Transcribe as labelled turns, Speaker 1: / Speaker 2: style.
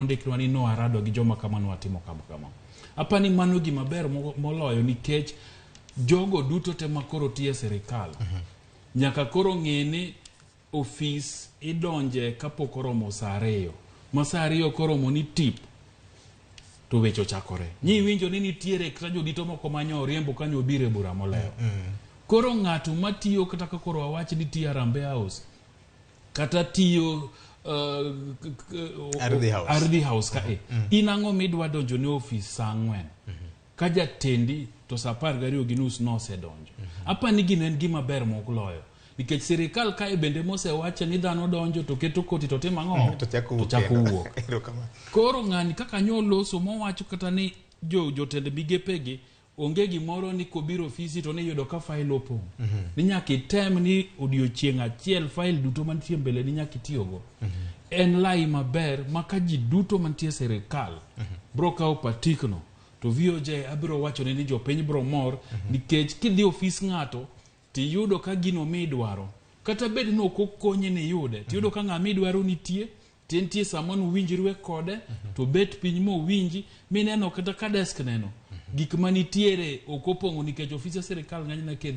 Speaker 1: Ondiknwa ni noarado gi joma kama, nwatimo kama kama. Apani mano gima ber moloyo nikech jogo duto te makoro tiyo e sirikal nyaka koro ng'e ni ofis idonje kapok oromo saa 2, ma saa 2 koromo ni tip to weche ochakore. Nyi iwinjo ni nitiere kata jodito moko manyo oriembo kanyo obiro e bura molewo. Koro ng'ato matiyo, kata ka koro wawach ni tiyo Harambee House kata tiyo
Speaker 2: Ardhi House.
Speaker 1: Ardhi House kae, in ang'o midwa donjo ne ofis saa 4 ka jatendi to saa 12:30 nosedonjo? Apani gino en gima ber moloyo nikech sirikal kae bende mosewache ni dhano donjo to keto koti to timo ang'o?
Speaker 2: To chako
Speaker 1: To
Speaker 2: wuok
Speaker 1: chako
Speaker 2: kendo.
Speaker 1: wuok.
Speaker 2: Erokamano.
Speaker 1: Koro ng'ani kaka nyoloso mowacho kata ni jo jotend migepegi onge gimoro ni kobiro ofisi to niyudo ka file opong', ni nyaka item ni odiochieng' achiel file duto mantie mbele ni nyaka itiyogo. En lai maber ma ka ji duto mantie e sirikal bro kawo patikno to VOJ abiro wachone ni jopiny bro mor, nikech kidhi ofis ng'ato tiyudo ka gino midwaro, kata bed ni ok okonyi ni yude, tiyudo ka ng'ama idwaro nitie, to nitie sama nuwinjrue kode to bet piny mowinji mineno kata ka desk neno gik manitiere ok opong'o, nikech ofise sirikal ng'enyne kidhi